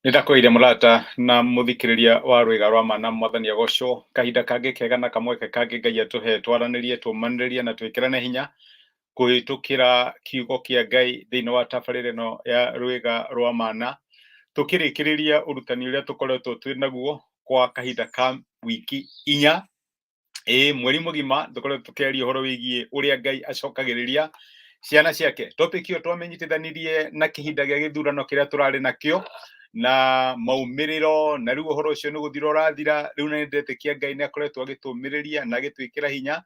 Nĩ ndakwĩire mũrata na mũthikĩrĩria wa rwĩga rwa ma na mwathani agocwo. Kahinda kangĩ kega na kamweke kangĩ Ngai atũhe twaranĩrie, tũmanĩrĩrie na twĩkĩrane hinya kũhĩtũkĩra kiugo kĩa Ngai thĩinĩ wa tabarĩra ĩno ya rwĩga rwa mana. Tũkĩrĩkĩrĩria ũrutani ũrĩa tũkoretwo twĩ naguo kwa kahinda ka wiki inya, ĩĩ mweri mũgima, tũkoretwo tũkĩaria ũhoro wĩgiĩ ũrĩa Ngai acokagĩrĩria ciana ciake. Topic ĩyo twamĩnyitithanirie na kĩhinda gĩa gĩthurano kĩrĩa tũrarĩ nakĩo na maumĩrĩro, na rĩu ũhoro ũcio nĩ gũthira ũrathira rĩu, na nĩ ndĩretĩkia Ngai nĩ akoretwo agĩtũmĩrĩria na agĩtwĩkĩra hinya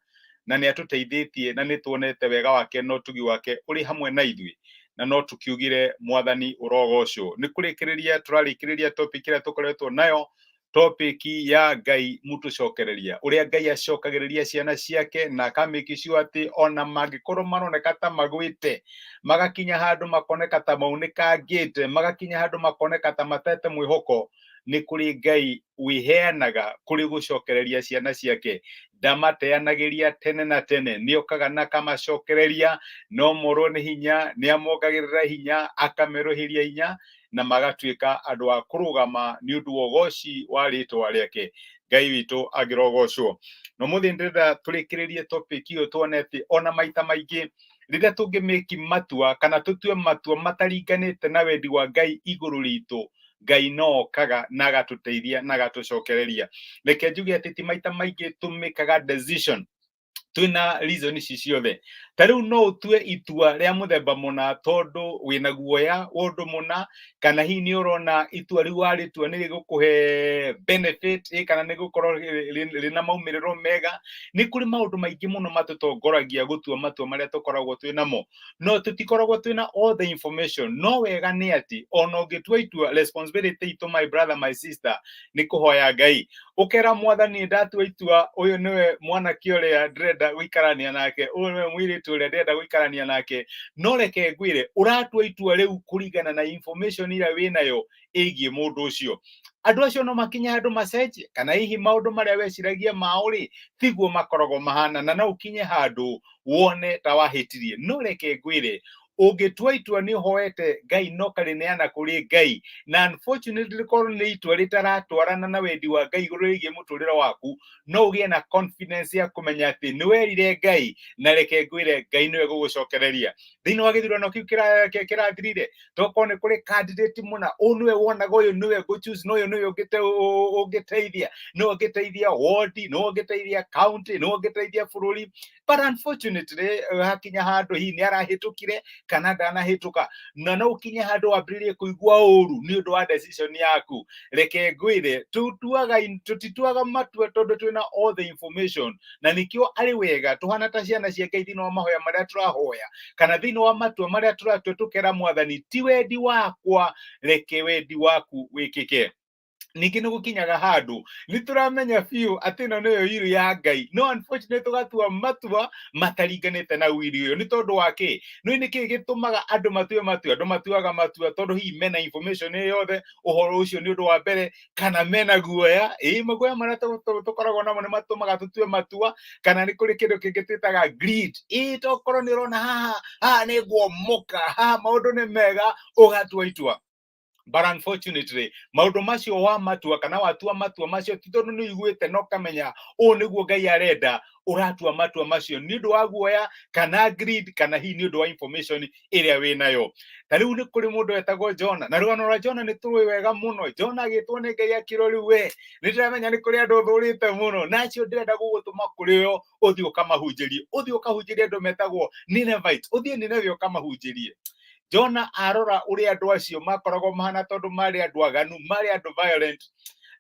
na nĩ atũteithĩtie na nĩ tuonete wega wake na ũtugi wake ũrĩ hamwe na ithuĩ, na no tũkiugire mwathani ũrogocwo. Nĩ kũrĩkĩrĩria tũrarĩkĩrĩria topic ĩrĩa tũkoretwo nayo, topic ya Ngai mũtũcokereria, ũrĩa Ngai acokagĩrĩria ciana ciake na akamake sure atĩ ona mangĩkorwo maroneka ta magwĩte, magakinya handũ makoneka ta maunĩkangĩte, magakinya handũ makoneka ta matete mwĩhoko, nĩ kũrĩ Ngai wĩheanaga kũrĩ gũcokereria ciana ciake. Ndamateanagĩria tene na tene, nĩ okaga na akamacokereria. No morwo nĩ hinya, nĩ amongagĩrĩra hinya, akamerũhĩria hinya na magatuĩka andũ a kũrũgama nĩ ũndũ wa ũgoci wa rĩtwa rĩake. Ngai witũ angĩrogocwo. No mũthĩ ndĩrenda tũrĩkĩrĩrie topic ĩyo, tuone atĩ ona maita maingĩ rĩrĩa tũngĩmĩki matua kana tũtue matua mataringanĩte na wendi wa Ngai igũrũ ritũ, Ngai no okaga na agatũteithia na agatũcokereria. Reke njuge atĩ ti maita maingĩ tũmĩkaga decision twĩna reason ici ciothe. Ta rĩu no ũtue itua rĩa mũthemba mũna tondũ wĩna guoya wa ũndũ mũna, kana hihi nĩ ũrona itua rĩu warĩtua nĩ rĩgũkũhe benefit kana nĩ gũkorwo rĩna maumĩrĩro mega. Nĩ kũrĩ maũndũ maingĩ mũno matũtongoragia gũtua matua marĩa tũkoragwo twĩ namo, no tũtikoragwo twĩna all the information. No wega nĩ atĩ ona ũngĩtua itua, responsibility itũ, my brother, my sister, nĩ kũhoya Ngai, ũkera mwathani, "Nĩ ndatua itua, ũyũ nĩwe mwanake ũrĩa ndĩrenda gũikarania nake, ũyũ nĩwe mũirĩtu ũrĩa ndĩrenda gũikarania nake." No reke ngwĩre, ũratua itua rĩu kũringana na information ĩrĩa wĩnayo ĩgiĩ mũndũ ũcio. Andũ acio no makinye handũ macenjie, kana hihi maũndũ marĩa weciragia mao rĩ tiguo makoragwo mahana, na no ũkinye handũ wone ta wahĩtirie. No reke ngwĩre, ũngĩtua itua nĩ ũhoete Ngai no karĩneana kũrĩ Ngai, na unfortunately korwo nĩ itua rĩtaratwarana na wendi wa Ngai igũrũ rĩgiĩ mũtũrĩre waku, no ũgĩe na confidence ya kũmenya atĩ nĩ werire Ngai, na reke ngwĩre, Ngai nĩwe gũgũcokereria. Thĩinĩ wa gĩthurano kĩu kĩrathirire, tokorwo nĩ kũrĩ candidate mũna, ũyũ nĩwe wonaga, ũyũ nĩwe ngũ-choose, na ũyũ nĩwe ũngĩteithia, nĩwe ũngĩteithia ward, nĩwe ũngĩteithia county, nĩwe ũngĩteithia bũrũri. But unfortunately hakinya handũ hihi nĩ arahĩtũkire kana ndanahĩtũka, na no ũkinye handũ wambĩrĩrie kũigua ũru nĩ ũndũ wa decision yaku. Reke ngwĩre, tũtuaga tũtituaga matua tondũ twĩna all the information, na nĩkĩo arĩ wega tũhana ta ciana cia Ngai thĩinĩ wa mahoya marĩa tũrahoya kana thĩinĩ wa matua marĩa tũratua, tũkera mwathani, "Ti wendi wakwa, reke wendi waku wĩkĩke." Ningĩ nĩ gũkinyaga handũ nĩ tũramenya biũ atĩ ĩno nĩyo will ya Ngai, no unfortunately tũgatua matua mataringanĩte na will ĩyo. Nĩ tondũ wa kĩ? Nĩ nĩkĩ gĩtũmaga andũ matue matua? Andũ matuaga matua tondũ hihi mena information ĩyo yothe ũhoro ũcio nĩ ũndũ wa mbere, kana mena guoya. Ĩĩ, maguoya marĩa tũkoragwo namo nĩ matũmaga tũtue matua, kana nĩ kũrĩ kĩndũ kĩngĩ twĩtaga greed. Ĩĩ, tokorwo nĩ ũrona haha haha nĩ nguomoka, haha maũndũ nĩ mega, ũgatua itua. But unfortunately maũndũ macio wa matua kana watua matua macio ti tondũ nĩ ũiguĩte na ũkamenya ũũ nĩguo Ngai arenda. Ũratua matua macio nĩ ũndũ wa guoya kana greed, kana hihi nĩ ũndũ wa information ĩrĩa wĩ nayo. Ta rĩu nĩ kũrĩ mũndũ wetagwo Jona, na rũgano rwa Jona nĩ tũrũĩ wega mũno. Jona agĩtwo nĩ Ngai akĩrwo, "Rĩu we nĩ ndĩramenya nĩ kũrĩ andũ ũthũrĩte mũno, na acio ndĩrenda gũgũtũma kũrĩ o, ũthiĩ ũkamahunjĩrie, ũthiĩ ũkahunjĩrie andũ metagwo Ninevites, ũthiĩ Nineve ũkamahunjĩrie." Jona arora ũrĩa andũ acio makoragwo mahana, tondũ marĩ andũ aganu, marĩ andũ violent,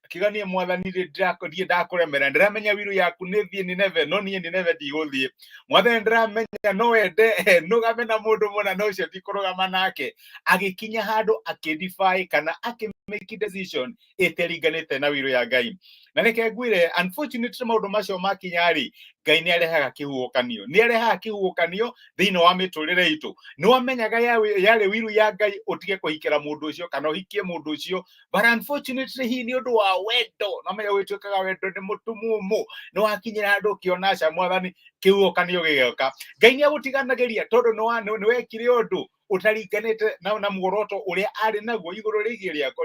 akiuga, "Niĩ mwathani ndiĩ ndakũremera, ndĩramenya will yaku nĩ thiĩ Nineve, no niĩ Nineve ndigũthiĩ. Mwathani, ndĩramenya no wende nũgame na mũndũ mũna, no ũcio ndikũrũgama nake." Agĩkinya handũ akĩdefy kana akĩmake decision ĩteringanĩte na will ya Ngai. Na reke ngwĩre, unfortunately maũndũ macio makinya rĩ, Ngai nĩ arehaga kĩhuhũkanio, nĩ arehaga kĩhuhũkanio thĩinĩ wa mĩtũrĩre itũ. Nĩ wamenyaga yarĩ will ya Ngai ũtige kũhikĩra mũndũ ũcio kana ũhikie mũndũ ũcio, but unfortunately hihi nĩ ũndũ wa wendo, no menya gwĩtuĩkaga wendo nĩ mũtumumu, nĩ wakinyĩra handũ ũkĩona aca mwathani, kĩhuhũkanio gĩgĩũka. Ngai nĩ agũtiganagĩria tondũ nĩ wekire ũndũ Ũtaringanĩte na muoroto ũrĩa arĩ naguo igũrũ rĩgiĩ rĩako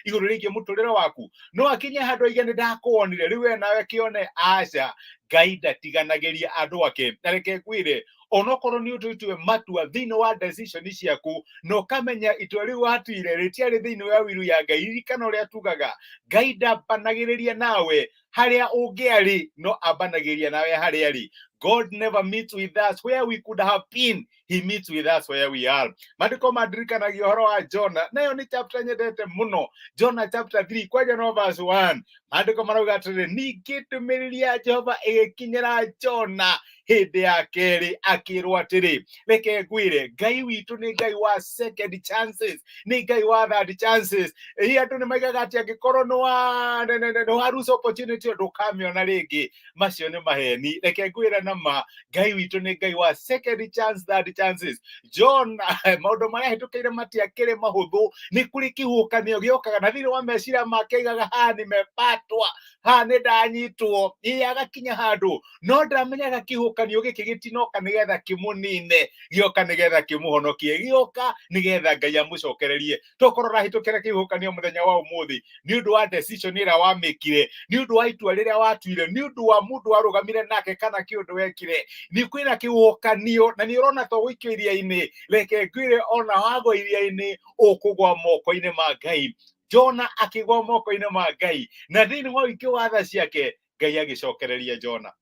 igũrũ rĩgiĩ mũtũrĩre waku. No akinye handũ aige nĩ ndakuonire, rĩu we nawe kĩone. Aca, Ngai ndatiganagĩria andũ ake. Na reke ngwĩre, onokorwo nĩ ũtũtue matua thĩinĩ wa decision ciaku na ũkamenya itua rĩu watuire rĩtiarĩ thĩinĩ wa wiru ya Ngai, ririkana ũrĩa tugaga, Ngai ndambanagĩrĩria nawe harĩa ũngĩarĩ, no ambanagĩrĩria nawe harĩa arĩ. God never meets with us where we could have been, he meets with us where we are. Maandĩko mandirikanagia ũhoro wa Jona, nayo nĩ chapter nyendete mũno, Jona chapter 3 kwanja no verse 1. Maandĩko marauga atĩrĩrĩ, ningĩ ndũmĩrĩri ya Jehova ĩgĩkinyĩra Jona hĩndĩ ya kerĩ, akĩrwo atĩrĩ. Reke ngwĩre, Ngai witũ nĩ Ngai wa second chances, nĩ Ngai wa third chances. Ĩ andũ nĩ maigaga atĩ angĩkorwo nĩ wa lose opportunity ndũkamĩona rĩngĩ. Macio nĩ maheni. Reke ngwĩre na ma, Ngai witũ nĩ Ngai wa second chance, third chances. John, maũndũ marĩa ahĩtũkĩire matiakĩrĩ mahũthũ. Nĩ kũrĩ kĩhuhũkanio gĩũkaga na thĩinĩ wa meciria make aigaga, haha nimepatwa, haha nĩ ndanyitwo. Ĩ agakinya handũ no ndamenyaga kĩhuhũkanio gĩkĩ gĩtinoka nĩgetha kĩmũnine, gĩoka nĩgetha kĩmũhonokie, gĩoka nĩgetha Ngai amũcokererie. Tokorwo ũrahĩtũkĩra kĩhuhũkanio mũthenya wa ũmũthĩ nĩ ũndũ wa decision ĩrĩa wamĩkire, nĩ ũndũ wa itua rĩrĩa watuire, nĩ ũndũ wa mũndũ warũgamire nake kana kĩũndũ wekire, nĩ kwĩna kĩhuhũkanio na nĩ ũrona to gũikio iria-inĩ. Reke ngwĩre, ona wagwa iria-inĩ ũkũgwa moko-inĩ ma Ngai. Jona akĩgwa moko-inĩ ma Ngai, na thĩinĩ wa ũingĩ wa tha ciake Ngai agĩcokereria Jona.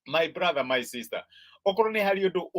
My brother, my sister, okorwo nĩ harĩ ũndũ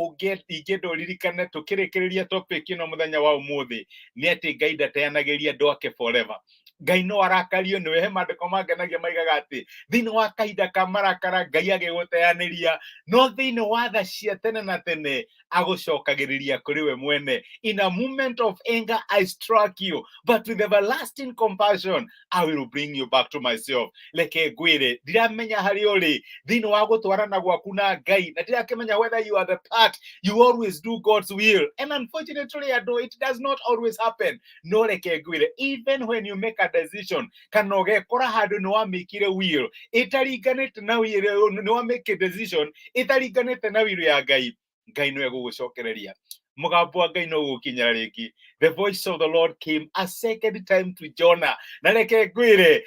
ingĩenda ũririkane tũkĩrĩkĩrĩria topic ĩno mũthenya wa ũmũthĩ, nĩ atĩ Ngai ndateanagĩria andũ ake forever. Ngai no arakario nĩwe. He maandĩko mangenagia maigaga atĩ thĩinĩ wa kahinda ka marakara Ngai agĩgũteanĩria, no thĩinĩ wa tha cia tene na tene agũcokagĩrĩria kũrĩ we mwene. In a moment of anger I struck you, but with everlasting compassion I will bring you back to myself. Reke ngwĩre, ndiramenya harĩa ũrĩ thĩinĩ wa gũtwarana gwaku na Ngai, na ndirakĩmenya whether you are the part you always do God's will, and unfortunately andũ, it does not always happen. No reke ngwĩre, even when you make a decision kana ũgekora handũ nĩ wamĩkire will ĩtaringanĩte na will, nĩ wamake decision ĩtaringanĩte na will ya Ngai, Ngai nĩwe gũgũcokereria. Mũgambo wa Ngai no gũkinyĩra rĩngĩ. The voice of the Lord came a second time to Jonah. Na reke ngwĩre,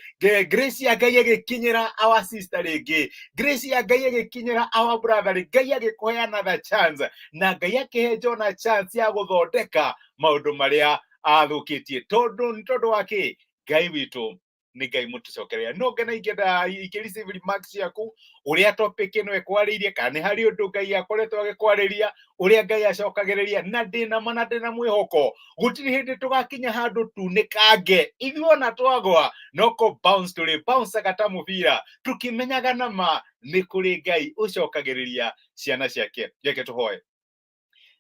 grace ya Ngai ĩgĩkinyĩra our sister rĩngĩ, grace ya Ngai ĩgĩkinyĩra our brother rĩ, Ngai agĩkũhe another chance, na Ngai akĩhe Jonah chance ya gũthondeka maũndũ marĩa athũkĩtie. Tondũ nĩ tondũ wa kĩ? Ngai witũ nĩ Ngai mũtũcokereria. No ngena ingĩenda ingĩ receive remarks ciaku ũrĩa topic ĩno ĩkwarĩirie, kana nĩ harĩ ũndũ Ngai akoretwo agĩkwarĩria, ũrĩa Ngai acokagĩrĩria. Na ndĩna ma na ndĩna mwĩhoko gũtirĩ hĩndĩ tũgakinya handũ tunĩkange. Ithuĩ ona twagwa no kũ bounce tũrĩ bounceaga ta mũbira, tũkĩmenyaga na ma nĩ kũrĩ Ngai ũcokagĩrĩria ciana ciake. Reke tũhoe.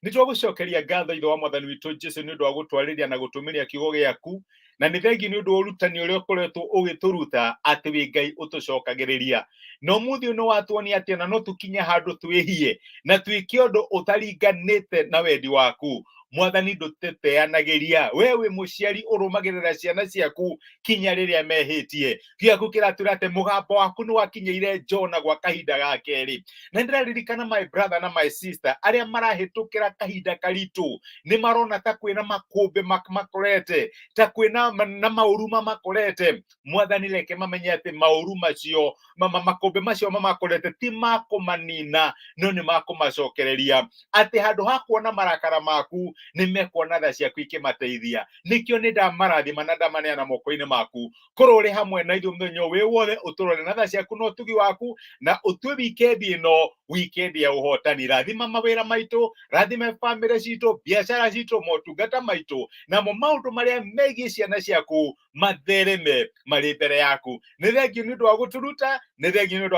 Nĩ twagũcokeria ngatho, Ithe wa Mwathani witũ Jesu, nĩ ũndũ wa gũtwarĩria na gũtũmĩria kiugo gĩaku, na nĩ thengi nĩ ũndũ wa ũrutani ũrĩa ũkoretwo ũgĩtũruta atĩ wĩ Ngai ũtũcokagĩrĩria. Na ũmũthĩ ũyũ nĩ watuonia atĩ ona no tũkinye handũ twĩhie na twĩke ũndũ ũtaringanĩte na wendi waku. Mwathani, ndũteteanagĩria. We wĩ mũciari ũrũmagĩrĩra ciana ciaku kinya rĩrĩa mehĩtie. Gĩaku kĩratwĩra atĩ mũgambo waku nĩ wakinyĩire Jona gwa kahinda ga kerĩ. Na ndĩraririkana, my brother na my sister, arĩa marahĩtũkĩra kahinda karitũ, nĩ marona ta kwĩna makũmbĩ makorete, ta kwĩna na maũru mamakorete. Mwathani, reke mamenye atĩ maũru macio, makũmbĩ macio mamakorete ti makũmanina, no nĩ makũmacokereria, atĩ handũ ha kuona marakara maku nĩ mekuona tha ciaku ikĩmateithia. Nĩkĩo nĩ ndamarathima na ndamaneana moko-inĩ maku. Korwo ũrĩ hamwe na ithuĩ mũthenya ũyũ wĩ wothe, ũtũrore na tha ciaku na ũtugi waku, na ũtue wikendi ĩno wikendi ya ũhotani. Rathima mawĩra maitũ, rathima bamĩrĩ citũ, biacara citũ, motungata maitũ, namo maũndũ marĩa megiĩ ciana ciaku mathereme marĩ mbere yaku. Nĩ thengiũ nĩ ũndũ wa gũtũruta, nĩ thengiũ nĩ ũndũ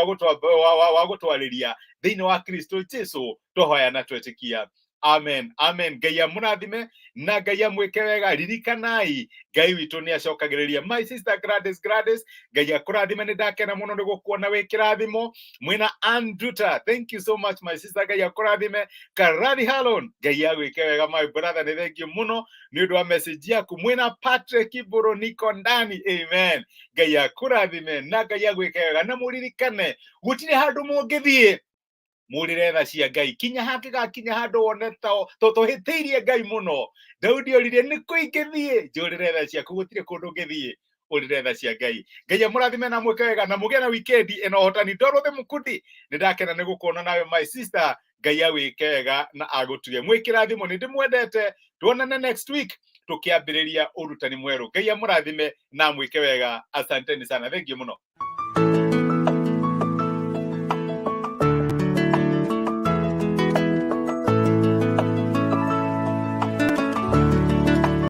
wa gũtwarĩria. Thĩinĩ wa Kristo Jesu twahoya na twetĩkia, amen, amen. Ngai amũrathime na Ngai amwĩke wega. Ririkanai, Ngai witũ nĩ acokagĩrĩria. My sister Gladys, Gladys, Ngai akũrathime. Nĩ ndakena mũno nĩ gũkuona wĩ kĩrathimo. Mwĩna Anduta, thank you so much, my sister. Ngai akũrathime. Karathi Halon, Ngai agwĩke wega, my brother. Nĩ thank you mũno nĩ ũndũ wa message yaku. Mwĩna Patrick Ibũrũ, niko ndani, amen. Ngai akũrathime na Ngai agwĩke wega. Na mũririkane, gũtirĩ handũ mũngĩthiĩ. Mũrĩre tha cia Ngai kinya hangĩgakinya handũ wone ta tũhĩtĩirie Ngai mũno. Daudi oririe, nĩ kũ ingĩthiĩ njũrĩre tha ciaku? Gũtirĩ kũndũ ũngĩthiĩ ũrĩre tha cia Ngai. Ngai amũrathime na mwĩke wega na mũgĩe na wikendi ĩna ũhotani. Dorothy Mukundi, nĩ ndakena nĩ gũkuona nawe, my sister. Ngai awĩke wega na agũtuge. Mwĩkĩrathimo, nĩ ndĩmwendete. Tuonane next week tũkĩambĩrĩria ũrutani mwerũ. Ngai amũrathime na amwĩke wega. Asanteni sana, thank you mũno.